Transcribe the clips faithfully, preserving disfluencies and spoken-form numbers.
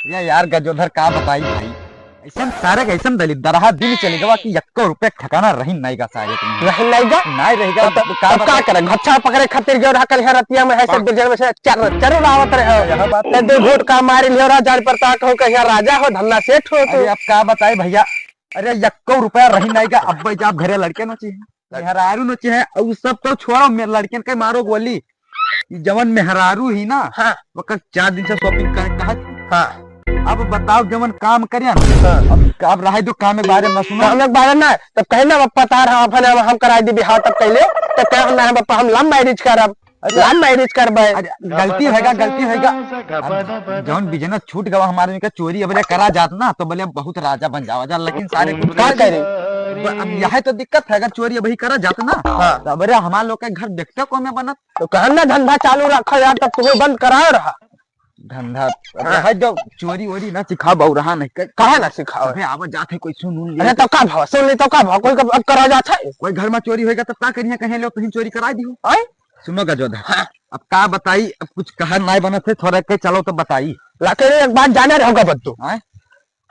ये यार गजोधर, का बताई भाई, ऐसन सारे के ऐसन दलित दरहा दिन चले गवा कि यक्को रुपया ठिकाना रही नाई गा सारे के। रही नाई गा? नाई रही गा, तब, अब का तब का बताई? करे? घच्छा पकड़े खातिर गयो रहा कल यहाँ रतिया में, है सब बिरजन में से चर, चर उड़ावत रहे हो। यह बात तो दो घूट का मारी लियो रहा, जान पड़ता हो कहीं राजा हो, धन्ना सेठ हो तू। अरे अब का बताई भैया, अरे यक्को रुपया रही नाई गा, अब जा घरे लड़के नोची है, मेहरारू नोची है, और सब तो छोड़ो, मेरे लड़कन के मारो गोली। ई जवन मेहरारू ही ना, हाँ। ओकर चार दिन से shopping करे कहत। हाँ। अब बताओ, जवन काम करिया ना, हाँ। अब, अब रहे दो काम के बारे में सुनो। काम के बारे ना, तब कहे ना, "पप्पा तार हम अपन हम, हम कराई दी बिहाव," तब कहले, तब कहे, "हम ना, हम पप्पा, हम love marriage करब, अरे, love marriage करबे।" अरे, गलती होएगा, गलती होएगा। अब जवन business छूट गवा हमारे, उनका चोरी अबरे करा जात ना, तो बोले, "बहुत राजा बन जावा जा," लेकिन सारे कुछ का करे? ब-, अब यह तो दिक्कत है, अगर चोरी अभी करा जात ना, हाँ। तो अबरे हमारे लोग के घर देखते को में बनत। तो कहन ना धंधा चालू रखा यार, तब तुम्हें बंद कराओ रहा। धंधा, हाँ। रहा जो चोरी वोरी ना सिखाओ, बहु रहा नहीं। क-, काहे ना सिखाओ? अबे आवा जात है कोई सुन उन ले। अरे तो का भाव, सुन ले तो का भाव, कोई का अब करा जात है? कोई घर में चोरी होएगा तब का करिए, कहीं लो कहीं चोरी करा दी हो। आय? सुनो गजोधर, हाँ। अब का बताई, अब कुछ कहर नाय बनत है, थोड़ा के चलो तो बताई। लाकड़ी एक बात जाने रहोगा बद्दू। आय?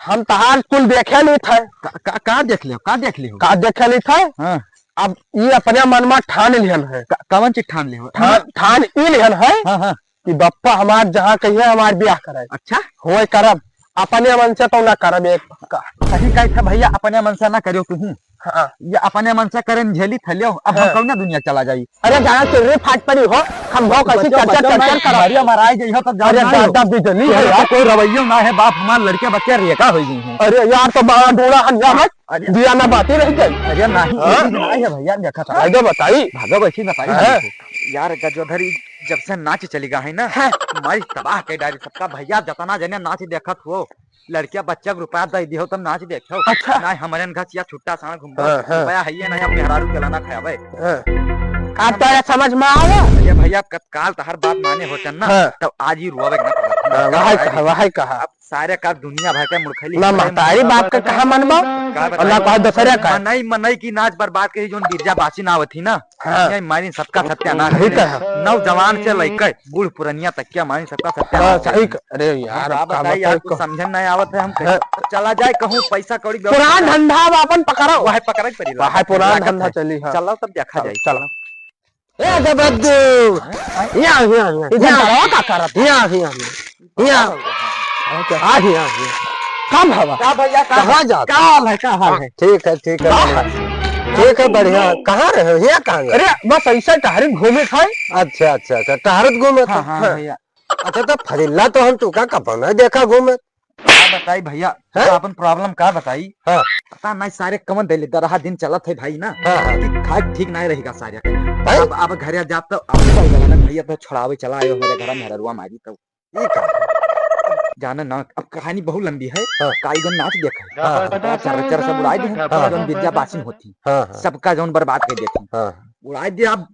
हम तहार कुल देखे नहीं थे। का, का, का देख लियो, का देख लियो? का देखे नहीं थे? हाँ। अब ये अपने मन में ठान लिहन है। का, कवन चीज ठान लियो? ठान, ठान ई लिहन है हाँ, हाँ। कि बप्पा हमार जहाँ कहिए हमार ब्याह कराए। अच्छा? होए करब, अपने मन से तो ना करब एक पक्का। सही कहे थे भैया, अपने मन से ना करियो तू। हाँ। ये अपने मन से करें झेली थे लियो, अब हम हाँ। कौन दुनिया चला जाई? अरे जाना चुर्री फाट पड़ी हो, खंभो कैसे बच्चों, चरचर बच्चों, चरचर मैं करा। मरिया मराई गई हो तब जान अरे ना लो। दादा बिजली है यार, यार। कोई रवैयो ना है बाप, हमार लड़के बच्चे रेखा हो गई हैं। अरे यार तो बड़ा डोला हन जा मत, अरे। दिया ना बाती रह गई। अरे नहीं, हाँ? ये नहीं है भैया, देखा था। भागो बताई। भागो वैसे बताई हाँ। देखो। यार गजोधर ई जब से नाच चली गा है ना, हाँ। मारी तबाह के डारी सबका भैया, जतना जने नाच देखत हो, लड़किया बच्चा के रुपया दे दियो तब नाच देखो। अच्छा। ना हमरे घर चिया छुट्टा साण घूमबो। हाँ, हाँ। रुपया है ये ना, हम मेहरारू के लाना खावे। हाँ। अब तो ये समझ में आवे। अरे भैया, कत-, काल तहर बात माने होतन ना, हाँ। तब आज ही रोवे के ना पड़त। हाँ, वही कहा, वही कहा। अब सारे का दुनिया भर के मुड़खैली ना हमारे महतारी मुंह बाप का कहाँ मनबा? का और ना बताई? कहा दूसरे का। मनई, मनई की नाच बर्बाद करी, जोन बिरजा बासी ना आवत ही ना। हाँ। ये मारी सबका सत्यानाश सही है। कहा। नौजवान से लइके बूढ़ पुरनिया तक क्या मारी सबका सत्यानाश हाँ, सही है। क-, अरे यार, अब का का बताई यार, बताई कुछ को? समझन नहीं आवत है हम हाँ। कैसे चला जाए कहूँ पैसा कौड़ी व्यवस्था पुरान है। धंधा अब अपन पकड़ो। वह पकड़े के पड़ी वह पुरान धंधा चली, हाँ। चलो तब देखा चलो, जाए, चलो। चलो। ए गबद्दू, हाँ? यहाँ, यहाँ, यहाँ, इधर यहाँ। बड़वा का करत है? यहाँ, यहाँ, यहाँ। यहाँ। हाँ, क्या? आ, यहाँ, यहाँ। का भवा? का भैया, का कहाँ जात? का हाल है, का हाल है? ठीक है, ठीक है, का बढ़िया। हाल? ठीक है, बढ़िया। कहाँ रहे हो? यहाँ कहाँ गए? अरे, बस ऐसे टहरत घूमे खाए। अच्छा, अच्छा, अच्छा, टहरत घूमे हाँ, थे? हाँ, हाँ। भैया। अच्छा, तो फरिल्ला तो हम तुका कबो नहीं देखा घूमे। का बताई भैया, हैं? तो अपन problem का बताई? हाँ। पता नहीं सारे कवन देले दरहा दिन चलत है भाई ना, हाँ, हाँ। कि खाए ठीक नहीं रहेगा सारे। हैं? अब, अब घरे जाब तो अब चल गया ना भैया, तो छोड़ावे चला आयो मेरे घर में हररुआ मारी तो। ई का? जाने ना, अब कहानी बहुत लंबी है। हाँ। काई गन नाच देखा है। हाँ। तो चर चर सब उड़ाई दे। हाँ। जौन बिरजा बासिन होती। हाँ, हाँ। सबका जौन बर्बाद कर देती। हाँ। उड़ाई दे अब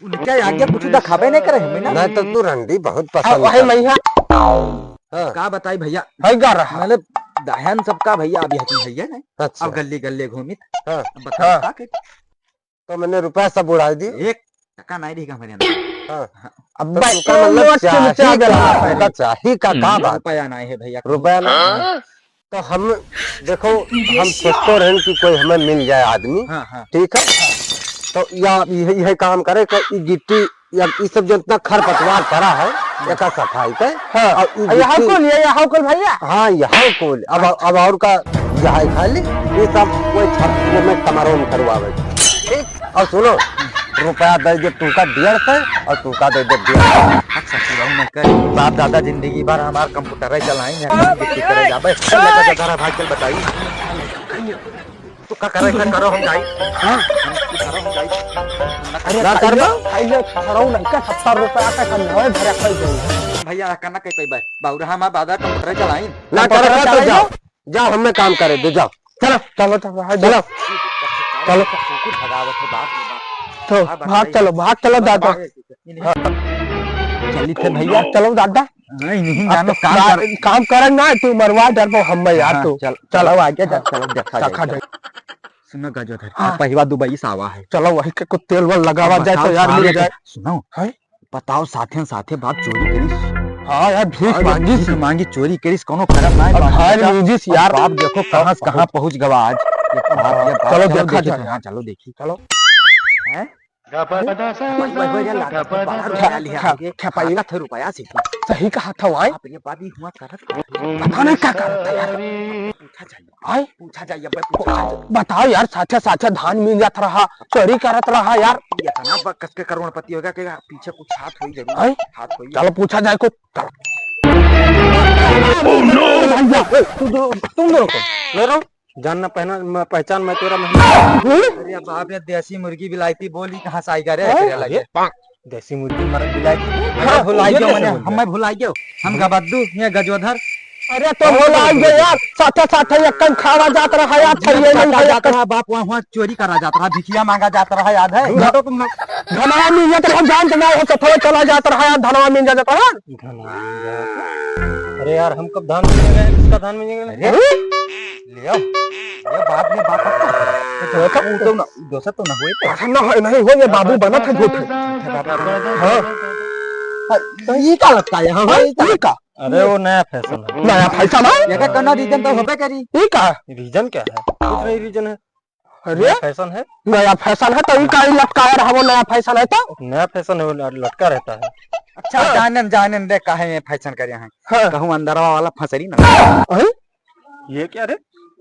उनके आगे कुछ दिखावे नहीं करे हमें ना। नहीं तो तू रंडी बहुत हाँ, पसंद वही कर। मैया। हाँ। का बताई भैया? है गा रहा। मतलब दहन सबका भैया अभी हकी भैया नहीं। अच्छा। अब गल्ली गल्ली घूमित। हाँ। अब बताओ हाँ। का करी? तो मैंने रुपया सब उड़ा दी। एक टका नहीं रहेगा हमारे अंदर। हाँ। हाँ। अब तो भाई, तुका मतलब नोट के चाही नीचे आ गया का, है। तुका चाही का, का हम्म। बात? रुपया नहीं है भैया। रुपया नहीं? हाँ। तो हम, देखो, हम सोचते रहन कि कोई हमें मिल जाए आदमी, हाँ, हाँ। ठीक है? तो या यह, यह काम करे कि ई गिट्टी या ई सब जितना खरपतवार पड़ा है, एका सफाई के। हाँ। और ई आ, यहाँ गिट्टी कौन? ये यहाँ कौन भैया? हाँ, यहाँ कौन? अब, अब और का यहाँ खाली, ये सब कोई छत में कमरों में करवावे। ठीक? और सुनो, रुपया दे दे तुका डेढ़ सौ और तुका दे दे डेढ़ सौ। अच्छा, सुनाऊ ना कर। बाप दादा जिंदगी भर हमार कंप्यूटर ही चलाई है, हम बिक्री करे जाबे। चल, लेकर जा, घर भाग, चल बताई। तू का करे, कर करो, हम जाई। हाँ? हम कुछ करो, हम जाई। अरे, ना कर खाइए, दो। खाइए, खड़ाऊ नहीं का सत्तर रुपया का कम है, भरा खाई जाई। भैया, का ना कह पाई, बाबू, हमार बाजार कंप्यूटर चलाई। ना कर, कंप्यूटर तो चलाई जाओ। ना। जाओ, हमें काम करे दो, जाओ। चलो, चलो, चलो, हाँ, चलो। चलो। कुकुर भगावत है, बाप रे बाप। तो का भाग बताई? चलो, भाग चलो, दादा। भाग। हाँ। चली थे भैया। चलो, दादा। नहीं, नहीं, अब जानो, तो काम ना, कर। काम करे ना, तू मरवा डरबो हम यार, हाँ, तू। चल, चलो, चलो। आगे जा। हाँ, चलो, देखा देखा जाए, जाए। चलो। सुनो गजोधर, हाँ। पहिवा दुबई से आवा है। चलो, वही के कुछ तेल वेल लगावा अब जाए तो बताओ, यार, मिल सारे जाए। के, सुनो। हैं? बताओ, साथे साथे बाप चोरी करी। हाँ यार, भीख हाँ, मांगी भीख थी। मांगी, चोरी करिस, कौनो करम ना है, अब बाप हाल बेटा। मीजिस अब यार। बाप देखो कहाँ से कहाँ पहुँच गवा आज। ये बाप, ये बाप, चलो चलो देखा देखी जाए। तो, हाँ, चलो देखी। चलो। हैं? भाई, भाई, भाई, यार, लागत है, बारह रुपया लिया खे-, है। खेपाई। लागत है रुपया से। सही कहा था भाई। बाप रे, बाप, ई हुआ करत का? पता नहीं का करत है यार। पूछा जाए। आय? पूछा जाए, अबे पूछा जाए। बताओ यार, साथे साथे धान मिल जात रहा, चोरी करत रहा यार। इतना बकस के करोड़पति होगा कि पीछे कुछ हाथ होई जरूर। आय? हाथ होई। चलो पूछा जाए कुछ। Oh no! तुम दो, तुम दोनों कौन? मेरा जान ना पहना, मैं पहचान, मैं तेरा मेहमान। अरे बाप रे, देसी मुर्गी बिलायती बोली कहाँ से आई गा रे? हाँ? तेरे लगे। देसी मुर्गी मरत बिलाई। हाँ, भुलाई ये गयो कैसे मने, बोल दिया? हमें भुलाई गयो। हम गबद्दू, ये गजोधर। अरे तो भुलाई गयो यार, साथे साथे एक कन खावा जात रहा यार, ये खाइए नहीं खाइए। जात रहा बाप, वहाँ, वहाँ चोरी करा जात रहा, भिखिया मांगा जात रहा, याद है? दूर हटो तुम लोग। धनवा मिल जात रहा, जानत ना हो, सथवा चला जात रहा यार, धनवा मिल जात रहा। धनवा मिल जात रहा। अरे यार, हम कब धान मिलेंगे? किसका धान मिलेंगे? अरे, ले आओ। ये बाप ने बाप आपका। तो वो तो, वो तो ना, दोस्त तो ना हुए तो। ऐसा ना हो, नहीं हो, ये बाबू बना था झूठ। हाँ। हाँ, तो ये का लगता है? हाँ, हाँ, ये का? ये का? अरे, वो नया फैशन है। नया फैशन है? ये का करना रीजन तो होबे करी। ये का? रीजन क्या है? कुछ नहीं रीजन है। अरे? नया फैशन है। नया फैशन है, तो ये का लटकाया रहा, वो नया फैशन है तो? नया फैशन है, वो लटका रहता है। अच्छा, हाँ। जानेन, जानेन दे, काहे ये फैशन करे हैं? हाँ। कहूँ अंदरवा वाला फंसरी ना। हैं? ये क्या रे?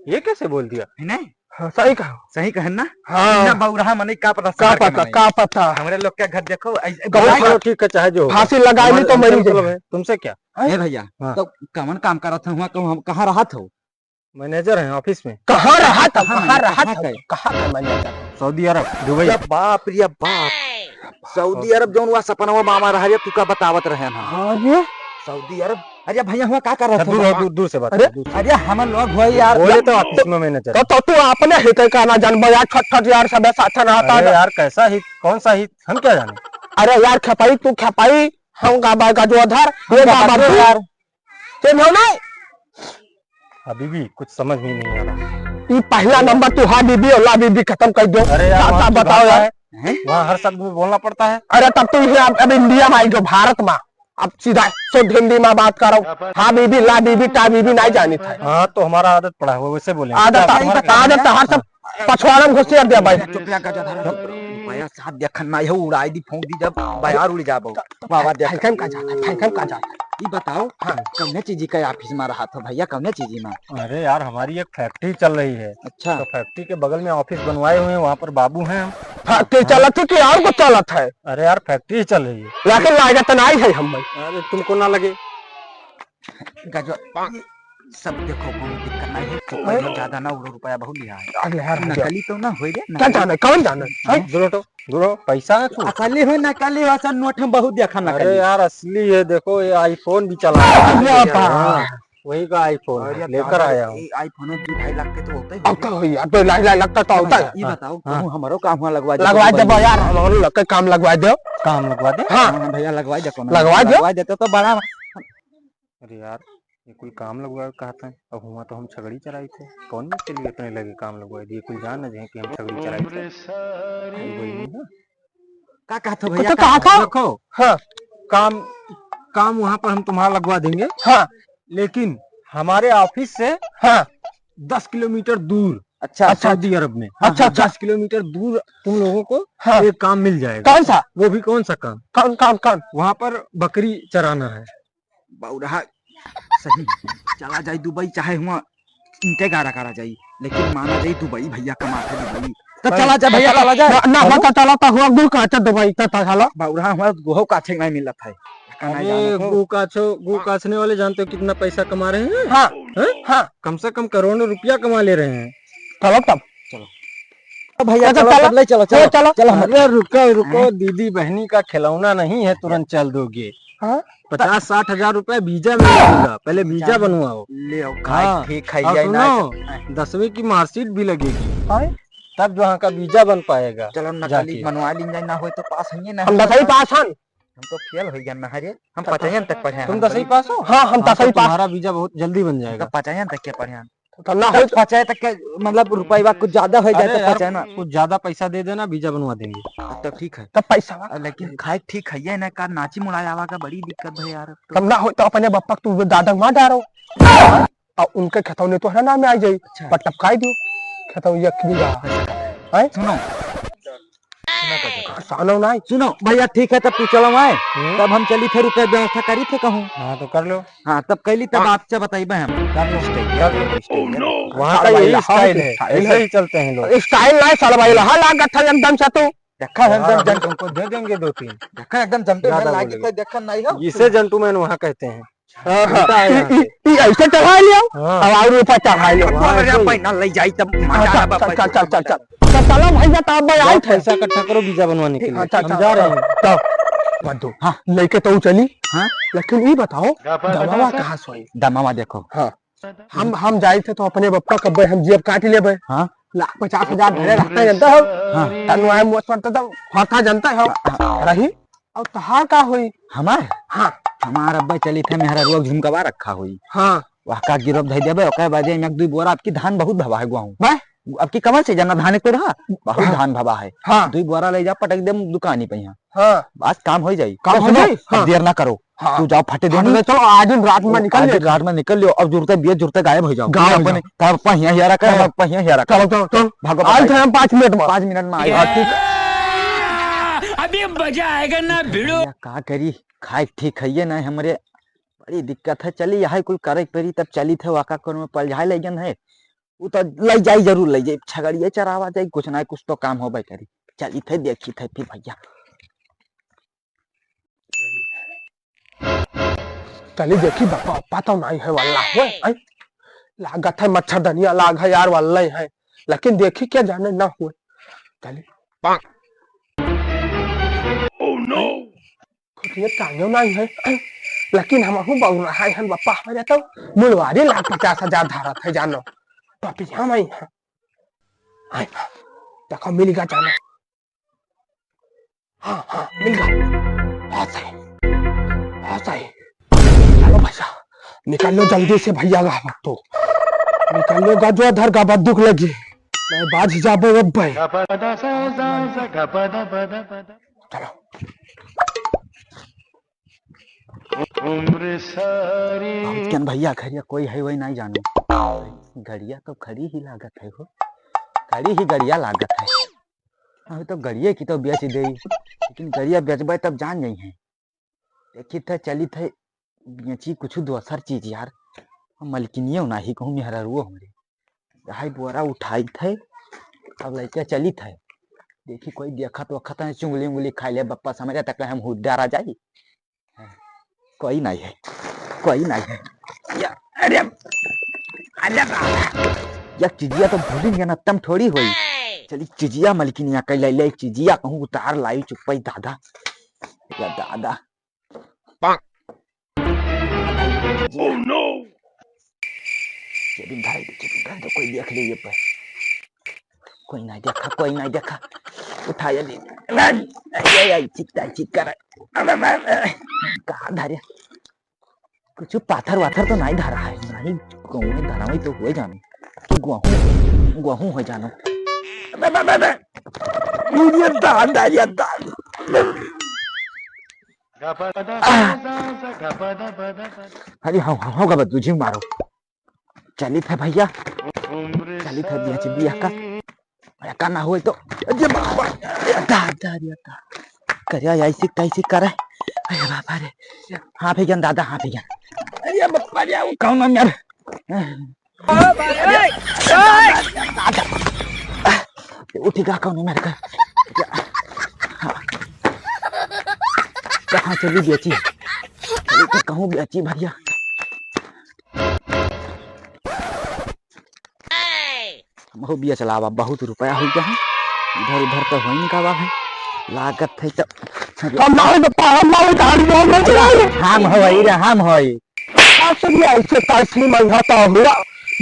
ये कैसे बोल दिया? है नहीं? हाँ, सही कहा। सही कहन ना? हाँ। इतना बौरहा मनई का पता का शहर के पता, मनई। का पता? हमरे लोग के घर देखो, ऐ-, ऐ-, कहो, बोला चलो, ठीक है, चाहे जो हो। फांसी लगा ली तो तुम्हारे मरी जाए। मतलब है, तुमसे क्या? ए भैया, हाँ। तो कवन काम करत हो हुआ, कहूँ हम, कहाँ रहत हो? मैनेजर हैं ऑफिस में। कहाँ रहत हो? कहाँ रहत हो? कहाँ का मैनेजर? सऊदी अरब, दुबई। अरे बाप रे बाप। सऊदी अरब जौन हुआ सपनवा मामा रहा रे, तू का बतावत रहे ना। अरे? सऊदी अरब। अरे भैया, हुआ का कर रहा था? दूर, दूर, दूर से बात अरे? कर, दूर से। अरे, हम लोग हो यार। बोले तो ऑफिस में मैनेजर। तो, तो तू अपने हित का ना जानबो यार, छठ, छठ यार, सबे साथ ना आता अरे है। यार, कैसा हित, कौन सा हित, हम क्या जाने? अरे यार, खेपाई, तू खेपाई, हम का बा-, गजोधर, ये हम का बाबा बात तू। यार। चिन्हो नहीं? अभी भी कुछ समझ में नहीं आ रहा। ई पहला नंबर तू हाँ बीबी और ला बीबी खत्म कर दो। अरे यार, का, वहाँ का की बताओ भाषा यार। है, वहाँ हर शब्द में बोलना पड़ता है। अरे तब तू इहे अब, अब इंडिया में आई गो, भारत में। अब सीधा शुद्ध हिंदी में बात करो। हाँ बीबी, ला बीबी, टा बीबी नहीं जानी था। हाँ, तो हमारा आदत पड़ा हुआ, वैसे बोलेंगे। आदत, क्या तुम्हारा क्या? आदत तो हर सब पछवाड़ा में घुसिया दिया भाई। चुप रह, गजोधर, चुप रह। भैया साहब, देखन ना, यहू उड़ाई दी, फूंक दी, जब बयार उड़ जाबो। बाबा, देख। फैंकम का जाता है, फैंकम का जाता है। ई बताओ, हाँ। कौने चीजी का ऑफिस में रहत हो भैया, कौने चीजी में? अरे यार, हमारी एक फैक्ट्री चल रही है। अच्छा। तो फैक्ट्री के बगल में ऑफिस बनवाए हुए हैं, वहाँ पर बाबू हैं हम। फैक्ट्री हाँ। चलत है कि और कुछ चलत है? अरे यार, फैक्ट्री चल रही है। लेकिन लागत नहीं है हम भाई। अरे, तुमको ना लगे। गजवा, सब देखो, कोनो दिक्कत नहीं है, तो पैसा ज्यादा ना उड़ो, रुपया बहुत लिया है। अरे यार, नकली तो ना होई रे, क्या नकली। जाने, कौन जाने? हैं? दूर हटो, दूर हो, पैसा है तू। असली हो, नकली हो, असल नोट हम बहुत देखा नकली। अरे यार, असली है, देखो, ये iPhone भी चला रहा है। अरे बाप। हाँ, वही का iPhone है, अरे लेकर यार, आया हूँ। ये iPhone है, दो ढाई लाख के तो होता ही अब होता। तो होई यार, दो ढाई लाख तो होता है। ये हाँ। बताओ, हाँ। कहूँ हमरो काम हुआ लगवा दे, लगवा दे भाई यार, हमरो लोग के काम लगवा दो। काम लगवा दे? हाँ। हाँ, भैया, लगवा दे, कोनो लगवा दे। लगवा देते तो बड़ा अरे यार, ये कोई काम लगवाए कहत है। अब हुआ तो हम छगड़ी चराई थे, कौन के लिए इतने लगे काम लगवाए दिए? कोई जान न जाए कि हम छगड़ी चराई थे। कोई नहीं है। का कहत हो भैया, तो का कहा कहत था? हो? देखो, हाँ। काम, काम वहाँ पर हम तुम्हारा लगवा देंगे। हाँ। लेकिन हमारे ऑफिस से हाँ। दस किलोमीटर दूर, अच्छा। अच्छा, सऊदी अरब में। हाँ, अच्छा, हाँ, अच्छा। दस किलोमीटर दूर तुम लोगों को हाँ। एक काम मिल जाएगा। कौन सा? वो भी कौन सा काम? कौन, कौन, कौन? वहाँ पर बकरी चराना है। बौरहा सही। चला जाई दुबई, चाहे हुआ ईंटे गाड़ा करा जाई, लेकिन माना जाई दुबई, भैया कमात है दुबई। तो भाई, चला जा भैया, चला जा। ना, ना, चलो। बता, चला तो हुआ गु काचा दुबई, तो, तो चला। बौरहा हुआ गोहो काछे नहीं मिलत है। का नहीं अरे, जानत हो? गु काछो, गु काछने वाले जानते हो कितना पैसा कमा रहे हैं? हाँ, हैं? हाँ। कम से कम करोड़ों रुपया कमा ले रहे हैं। चलो तब। चलो। तो भैया, अच्छा, चलो, चलो। तब ले चलो, चलो, चलो। चलो, हम अरे, रुको, रुको, हैं? दीदी बहनी का खिलौना नहीं है, तुरंत चल दोगे। हाँ? पचास साठ हजार रुपया वीजा में लगेगा, पहले वीजा वीजा में। बनवाओ। ले आओ, खाए, हाँ, ठीक है, और ये ना सुनो, कर- दसवीं की मार्कशीट भी लगेगी। हाँ? तब जो वहाँ का वीजा बन पाएगा चलो, नकली जाके। बनवा ली जाए, ना होए तो पास है ना। हम दसवीं पास हन। हम तो फेल हो गए ना, अरे, हम तो पचायन तक पढ़े तुम हैं दसवीं भाई। पास हो? हाँ, हम हाँ, तो दसवीं पास। तुम्हारा वीजा बहुत जल्दी बन हम तो जाएगा। पचायन तक के पढ़े हैं। तो ना हो तो पचाए तक के, मतलब, रुपया कुछ ज्यादा हो जाए अरे तो यार, पचाए ना। कुछ ज्यादा पैसा दे देना, बीजा बनवा देंगे। हाँ, तब ठीक है। तब पैसा वा? लेकिन खाए ठीक है, ये ना का नाची मुड़ाए आवा का बड़ी दिक्कत है यार, अब तो। तब ना हो तो अपने बप्पा के तू दादा मार डारो। और उनके खेतौनी तोहरा नाम में आ जाई। अच्छा। पर टपकाई दियो। खेतौनी एक बीघा। हैं? सुनो। सुनो तो। सानो नहीं। सुनो भैया, ठीक है, तब तू चलो आए, हम्म। तब हम चली थे, रुपये व्यवस्था करी थे कहूँ। हाँ, तो कर लो। हाँ, तब कैली, तब आपसे बताइबे हम। कर लो। Style, कर लो। Style, Oh no। वहाँ का साला यही भाई, हाँ, style है, style ऐसे है। ही चलते हैं लोग। Style नहीं, साला भाई, हाँ, लागत है एकदम से तू। देखा है, एकदम यार, अभी जन- तुमको दे देंगे दो तीन। देखा, एकदम जमते ज्यादा में लागी बोलेगा। तो देखा नहीं हो। इसे gentleman वहाँ कहते हैं। हाँ, हाँ। उल्टा है यहाँ ई, से। ई, ई ऐसे चढ़ा लियो, हाँ। अब और ऊपर चढ़ा लियो। वहाँ अरे, ऐसे ही। पैना ले जाई तब हाँ, मजा चल, आवा चल, पैसा चल, चल, चल, चल। तो चलो भैया, तो अब मैं बहुत आए थे। पैसा इकट्ठा करो वीजा बनवाने के लिए। हाँ, चल, हम चल, जा रहे चल, हैं। चल। मत दो। हाँ। लेके तो चली। हाँ। लेकिन ये बताओ, दमावा कहाँ सोई? दमावा देखो। हाँ। हम, हम जाई थे तो अपने बप्पा कब्बे हम जेब काट लेबे। हाँ। लाख पचास हजार धरे रहता है, जानता हो? हाँ। तनुआ मोच पर तो होता जानता हो? हाँ, हाँ। रही। और तहार का होई? हमार? हाँ। हमार अब्बे चली थे, मेहरा रुआ झुमकवा रखा होई। हाँ। वह का गिरफ्त धई देबे, ओकर बाद में एक दुई बोरा। अब की धान बहुत भवा है गुआहूँ। बे? अब की कमल से जाना धान एक तो रहा, बहुत हाँ। धान भवा है। हाँ। दुई बोरा ले जा, पटक दे दुकानी पे यहाँ। हाँ। बस काम हो जाई। काम तो हो सुनो, जाई? अब हाँ। देर ना करो। हाँ। तू जाओ फटे हाँ, देनी। तो चलो, आज दिन रात में निकल आज ले। दिन रात में निकल लियो, अब जुरते बिया जुरते गायब हो जाओ। गायब हो अपने जाओ। का पहिया हियारा कर, हाँ। पहिया हियारा कर। चलो, चलो, चलो। भागो, आज भागो। थे हम पाँच मिनट में। पाँच मिनट में आइए। हाँ, ठीक। अभी मजा आएगा ना भिड़ो। या का करी, खाए ठीक है ये ना हमरे, बड़ी दिक्कत है। चली, यही कुल करे के पड़ी, तब चली थे वाका कौन में पलझाए लइगन है। उ तो लई जाई, जरूर लई जाई, छगड़िया चरावा जाई, कुछ ना कुछ तो काम होबे करी। चली थे, देखी थे फिर भैया। चली देखी, बापा, बापा तो नहीं है वाला, होए, आई। लागत है मच्छरदनिया लाग है यार, वाला ही है, लेकिन देखी क्या जाने ना हुए। चली। Oh no! खुद ये टांगे नहीं है, लेकिन हम हूँ बउर रहा है, बापा हमारे तो मुलवारी लाख पचास हजार धारत है, जानो। पपिया नहीं है। आई, देखो, मिल गया जानो। हाँ, हाँ, मिल गया। बहुत सही, बहुत सही। चलो भैया, निकल लो जल्दी से भैया का वक्त तो। निकल लो गजो धर का बंदूक लगी। मैं बाज जाबो अब भाई। चलो। उम्र सारी। पहुँच गन भैया, घरिया कोई है वही नहीं जानो। गड़िया तो खड़ी ही लागत है हो, खड़ी ही गड़िया लागत है। अभी तो गड़िया की तो बेच दे, लेकिन गड़िया बेचबे तब जान जाई है। देखी थे, चली थे, बेची कुछ दोसर चीज यार। हम मलकिनियो नाही कहूँ, मेहरारुओ हमरे। हाय बोरा उठाई थे, अब लइके चली थे। देखी कोई देखत वखत है, चुंगली उंगली खाई ले, बप्पा समझे तक हम हुद्दार आ जाई। कोई नहीं है, कोई नहीं है। या, अरे, अरे बाबा, या चिजिया तो भूलिन गया ना, तम थोड़ी होई। चली चिजिया मलकिनिया कह ले, ले चिजिया कहूँ उतार लाई, चुप्पई दादा, या दादा। Oh no! जेबिन धरे दे, जेबिन धरे दे, कोई देख ले ये पर। कोई नहीं देखा, कोई नहीं देखा। उठाया दे। आई, आई, आई, चिकता, चिक कर। कहाँ धरे? कुछ पाथर वाथर तो नहीं धरा है, नहीं, कहूँ धरा हुई तो हुए जानो। कि गुआहूँ, गुआहूँ हो जानो। बे, बे, बे, बे। ये दान, दान, ये दान। अरे हाँ, हाँ, हाँ, गबत, तुझे मारो। चली थे भैया, चली थे बिया, बिया का, बिया का ना होए तो, अरे बाबा, अरे दा, दा, अरे दा। करिया ऐसी तैसी करे, अरे बाबा रे, हाँ भैया दादा, हाँ भैया, अरे बाबा रे, वो कौन है यार? उठी गा कौन मेरे घर? हाँ। कहाँ चली बेची? चली तो कहूँ बेची भैया। हमहू बेच लावा, बहुत रुपया हो गया है। इधर उधर तो होइन का बा है। लागत है तो हम ना हो तो पाहम ना हो तो हम ना हो तो हम होई रे, हम होई। आ, सुनिए, ऐसे कैसी मंगता हुआ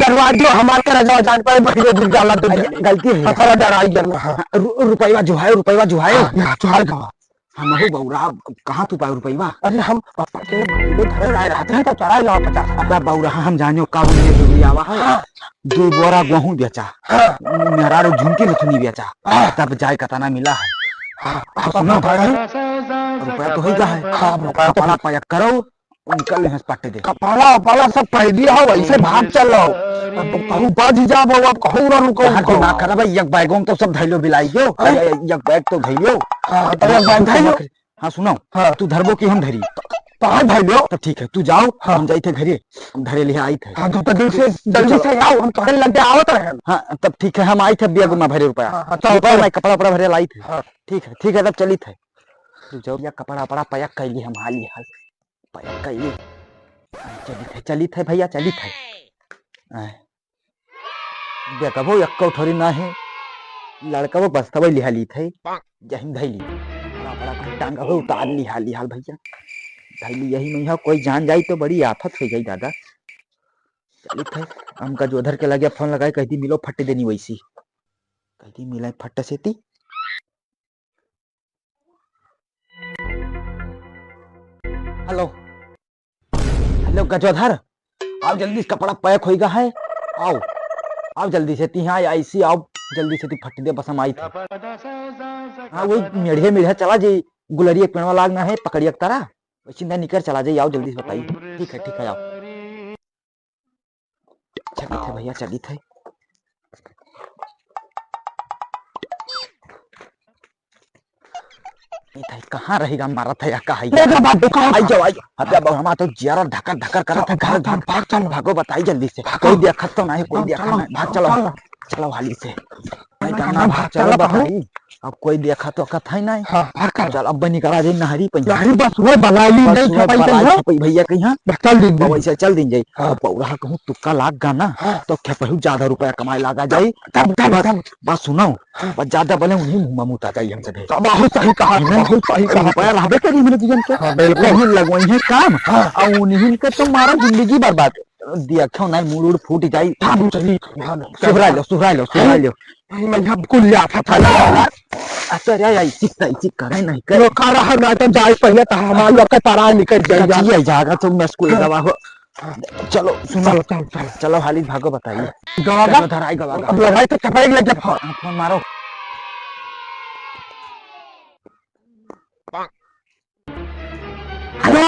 दरवाजे हमार के राजा जान पर बहिरे गिर जाला दुनिया। अरे, गलती है। थोड़ा डराई जाना, हाँ। हाँ, रु-, रुपया जो है, रुपया जो है। हाँ, यहाँ जो है गवा। हमहू बौरा, कहाँ तू पाए रुपइवा? अरे हम पापा के बांधे धरे आए रहते हैं तो चराए लाओ पचास। अबे बौरा, हम जानियो का उन्हें जरूरी आवा है। हाँ। दू बोरा गेहूं बेचा। हाँ। मेहरारू झुमकी नथुनी बेचा। हाँ। तब जाए कतना मिला है। हाँ, हाँ, सुनो, हाँ, हाँ। रुपया तो होई गा है। हाँ, रुपया तो कपड़ा पैक करो, निकल यहाँ से पट्टे दे। कपड़ा उपड़ा सब पहन लिया हो, वैसे भाग चलो। अब कहूँ बज जाबो, अब कहूँ ना रुको, यार, रुको। दिमाग खराब है, एक बैगों तो सब धैलो बिलाई गयो। हैं? अरे, एक बैग तो धैलो। हाँ, तो एक बैग धैलो। हाँ, सुनो। हाँ। तू धरबो कि हम धरी? तो हाँ, धैलो। तब ठीक है, तू जाओ, हाँ। हम जाई थे घरे, हम धरे लिहा आई थे। हाँ, तो, तो जल्दी से, जल्दी चलो। से आओ, हम पकड़ लग गए, आवत रहे। हाँ, तब ठीक है, हम आई थे, बैग में भरे रुपया। हाँ, हाँ, चलो, रुपया चलो। मैं कपड़ा उपड़ा भरे लाई थे। हाँ। ठीक है, ठीक है, तब चली थे। तू जाओ, या कपड़ा उपड़ा पैक कर ली, हम हाली हाल। पैक कइली। चलित है, चलित है भइया, चलित है। आय। देखबो, एक्को ठोरी ना है। लड़कबो बस्तबे लिहालित है। जहिन धइली। बड़ा बड़ा टांग हो उतार लिहा, लिहाल भइया। धइली यही में है, कोई जान जाई तो बड़ी आफत हो जाई दादा। चलित है, हमका जो उधर के लगे फोन लगाए, कह दी मिलो फट देनी वैसी। कह दी मिले फट से ती। हेलो, हेलो गजोधर, आओ जल्दी से, कपड़ा पैक होइगा है, आओ, आओ जल्दी से, ती हाँ आई सी, आओ जल्दी से, ती फट दे, बस हम आई थे। हाँ, वही मेढ़े मेढ़े चला जी, गुलरी एक पेड़वा लागना है, पकड़िया के तारा, वैसे नहीं निकर चला जाई, आओ जल्दी से बताई। ठीक है, ठीक है, आओ। चलित है भइया, चलित है। चलित है, कहाँ रहेगा, मारत है या कहाँ है? ले जा बाबू, कहाँ आई जाओ, आई जाओ। अबे बाबू, हमारा तो जियारा धकर धकर करत है, भाग, भाग, भाग, भाग, चलो। भागो, बताई जल्दी से। भागो। कोई देखत तो नहीं, कोई चलो, देखा चलो, नहीं, भाग, चलो, चलो। चलो हाली से। भाई, चलो, गन्ना, भाग, भाग, चलो, चलो, बताई। अब कोई देखा तो कथा ही नहीं। हाँ, भाग कर। चल, अब बनी करा जाई नहरी पे। नहरी बस वो बलाली बस नहीं वो छपाई बलाली कहिया? छपाई भइया कहिया। बस चल दिन जाई। वैसे चल दिन जाई। हाँ। अब पौरा कहूँ तुक्का लाग गा ना, हाँ। तो खेपहू ज्यादा रुपया कमाए लागा जाई। तब, तब, बस, तब। बस सुनो, हाँ। बस ज्यादा बोले उन्हीं मुँह में मुता जाई हमसे भी। तो बहुत सही कहा, है ना? बहुत सही कहा। रुपया रहबे करी हमरे जीवन के। हाँ, बिल्कुल। उन्हीं लगवाई है काम, हाँ। और उन्हीं के तो मारा जिंदगी बर्बाद। देखो नहीं, मूड़ उड़ फूट जाई। हाँ, चली। हाँ, सुधरा लो, सुधरा लो, सुधरा लो। मैं अब कुल लिया था, था। अच्छा, रे, आई चिक, आई चिक करे नहीं करे। लोग का रहा ना तो जाए पहले तो हमार लोग के पराए निकल जाए। कच्ची आई जाएगा तो मैं स्कूल हाँ। गवा हो। चलो, सुनो। चलो, चलो, चलो। चलो, हाली भागो, बताइए। गवा चलो, गा? धराई गवा गा। अब लड़ाई तो चपाई लग गया। फोन, फोन मारो। हेलो।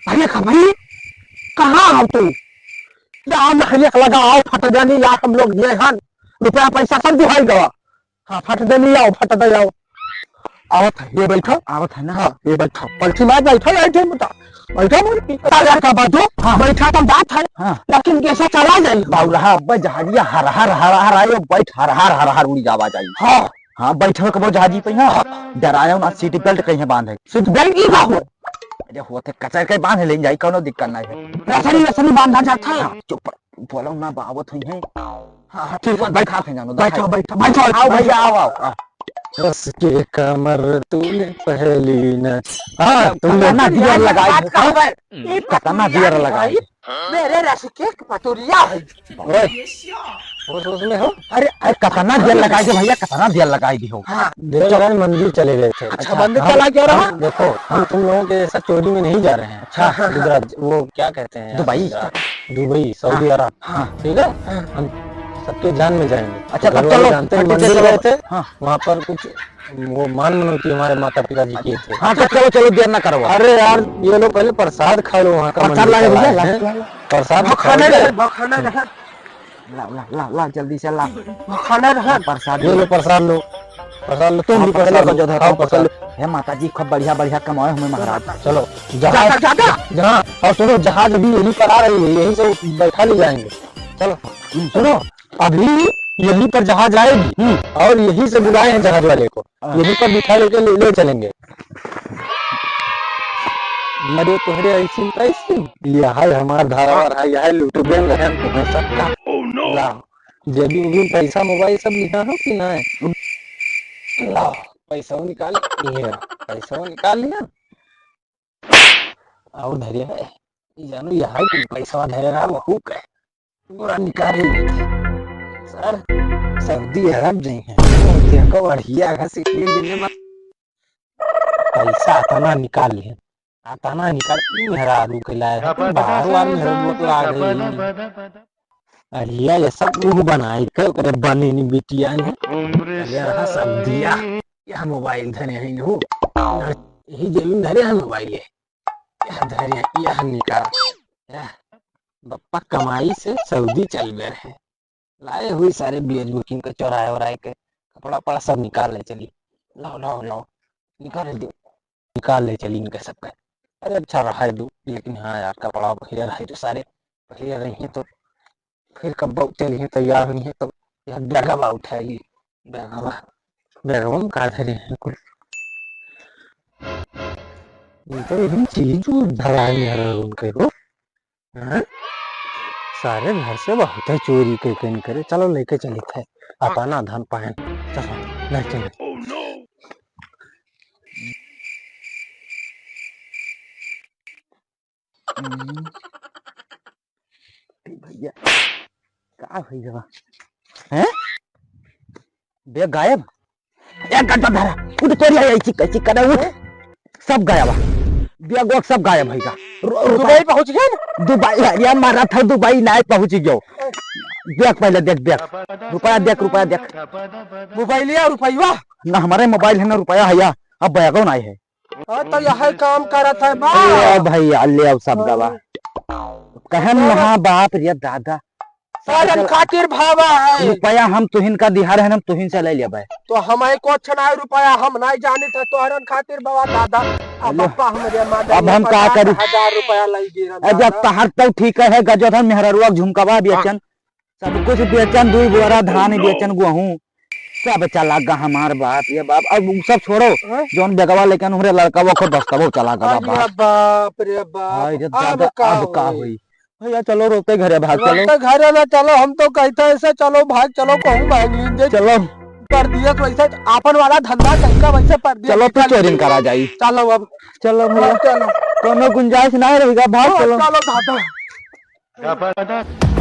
अरे खबरी, कहाँ हो तू? जाओ नहरिया के लगा आओ, फट देनी या हम लोग ये हन, रुपया पैसा सब दुहाई गवा। हाँ, फट देनी आओ, फट दे आओ। आवत है, ये बैठो। आवत है ना? हाँ, ये बैठो। पलथी मार बैठो, बैठो बता। बैठो मुर्गी। ताजा का बाजू, हाँ। बैठा तो बात है। हाँ। लेकिन कैसे चला जाए? बाबू रहा, अब जहाजिया हर हर हर हर आयो, बैठ हर हर हर हर उड़ी जावा जाई। हाँ। हाँ, बैठल कबो जहाजी पे ना, डरायो ना, सीट बेल्ट कहीं बांधे। सीट बेल्ट ई का हो? अरे होते कचर के बांध लेन जाई, कोनो दिक्कत नहीं है। रसरी, रसरी बांधा जाता है। हाँ, चुप, बोलो ना, बावत हुई है। हाँ, हाँ, ठीक है, बैठा थे जानो, बैठो, बैठो, बैठो, आओ बैठो। भैया, आओ, आओ, आओ। कस के कमर तूने पहली न, हाँ, तुमने कतना दियर लगाई है, हाँ? कतना दियर लगाई है। मेरे रस के पतुरिया है। ओए, होश, होश में हो? अरे, अरे, कतना देर लगाई दे भैया, कतना देर लगाई दी हो। हाँ। देर लगाए, मंदिर चले गए थे। अच्छा, अच्छा, मंदिर हम, चला गया रहा? हम, देखो, हम तुम लोगों के साथ चोरी में नहीं जा रहे हैं। अच्छा। हाँ। गुजरात, वो क्या कहते हैं यार, दुबई। गुजरात, दुबई, सऊदी हाँ। अरब। हाँ। ठीक है? हाँ। हम सबके जान में जाएंगे। अच्छा, तो तब घर वाले चलो, जानते हैं, फट से मंदिर चलो। गए थे, हाँ। वहाँ पर कुछ वो मान मनौती हमारे माता पिता जी किए थे। हाँ, तो चलो, चलो, देर ना करो। अरे यार, ये लोग पहले प्रसाद खा लो वहाँ का, प्रसाद मंदिर लाए का भैया, लाए ला, हैं। ला, ला। प्रसाद वो खाने खाओगे? रहे, वो खाने रहे। ला, ला, ला, ला, जल्दी से ला। वो खाने रहे। प्रसाद ये लो। लो, प्रसाद लो, प्रसाद लो, तुम हाँ, भी पकड़ प्रसाद लो, लो। जो धर, हाँ, तुम पकड़ लो। प्रसाद। हे माता जी, खूब बढ़िया, बढ़िया कमाए हमें महाराज। चलो, जहाज, ज्यादा, ज्यादा। जहाँ, और सुनो, जहाज अभी यहीं पर आ रही है, यहीं से बैठा ले जाएंगे। चलो, सुनो, अभी यहीं पर जहाज आएगी हम्म। और यहीं से बुलाए हैं जहाज वाले को, हाँ। यहीं पर बिठा लेके ले, ले चलेंगे। मरे तोहरे ऐसी तैसी, यह है हमार धारावार है, यह लूट गए हैं तुम्हें सबका। Oh no! ला, जेबी उबी पैसा मोबाइल सब लिया हो कि नहीं? ला, पैसा निकाल लिया, पैसा निकाल लिया। और धरिया है, ये जानो, यह है कि पैसा धरे रहा, वो हुक है। पूरा निकाल ही लेते। सर, सऊदी अरब जाई हैं। देखो, बढ़िया घर से एक दिन में पैसा अतना निकाल लिहे, अतना निकाल, ई मेहरारू के लाए है, बाहर वार मेहरारू के लाए गई। अरे ये सब मुंह बनाई के ओकरे बने नी बिटिया ने। अरे रहा सब दिया, यह मोबाइल धरे हैं हो, यही जेब में धरे हैं मोबाइल, ये यह धरे हैं, यह निकाल, यह बप्पा कमाई से सऊदी चल गए हैं। लाए हुई सारे बियर बुकिंग के चोराए ओराए के कपड़ा पड़ा सब निकाल ले चली। लाओ, लाओ, लाओ, निकाल ले दो, निकाल ले चली इनके सबके। अरे अच्छा रहा है दो, लेकिन हाँ यार, कपड़ा पहिरे रहे तो सारे पहिरे रही हैं तो फिर कब चली हैं तैयार हुई हैं तो यार बैगवा उठाई, बैगवा, बैगवा में का धरे हैं कुल। ये तो हम चीज धराई है उनके को। हाँ? सारे घर से बहुत है चोरी के, के नहीं करे। चलो लेके चली थे अपना धन पायन। चलो, ले चलो। हम्म। भैया, का भैया? हैं? बैग गायब? ए गजब धरा, उठ तोरी आई, चिक, चिक करे, उठ। सब गायब है। बैग वैग सब गायब है का? रु-, रुपया दुबई पहुंच गया ना? दुबई, अरे मारा था दुबई, नहीं पहुंच गयो। देख पहले, देख, देख। रुपया देख, रुपया देख। मोबाइल या रुपया? ना, हमारे मोबाइल है ना रुपया है या। अब बैगो नहीं है। हाँ, तो यह काम करत है बा। ले आओ भैया, ले आओ सब दवा। कहन हाँ। नहा बाप रे दादा। सारन खातिर भावा है। रुपया हम तुहिन का दिहा रहन, हम तुहिन से ले लेबे। तो हमारे कुछ ना रुपया, हम नहीं जानित है तोहरन खातिर बाबा दादा। अब हेलो। पप्पा हमरे माँ अब हम का पचास करी? हजार रुपया लई गिरन अब जब दादा। तहर तो ठीक है, गजोधर मेहररुआ झुमकवा बेचन, सब कुछ बेचन, दुई बोरा धान बेचन, गेहूं, सब चला गा हमार बाप, ये बाप। अब उ सब छोड़ो, हाँ? जौन बेगवा लेकिन हमरे लड़का वो को दस्तबो चला गा अरे बाप। बाप रे बाप, हाय रे अब दादा, का अब का होई? होई? भैया चलो रोते घरे भाग चलो। रोते घरे ना चलो, हम तो कहते हैं ऐसे चलो भाग चलो, कहूँ भाग लीजिए। चलो। परदेस वैसे आपन वाला धंधा कहीं का वैसे परदेस चलो तू निकाल चोरिन लीजिए। करा जाई। चलो अब। चलो भैया। हाँ, चलो। कोनो गुंजाइश ना रहेगा, भाग हाँ, चलो। चलो दादा।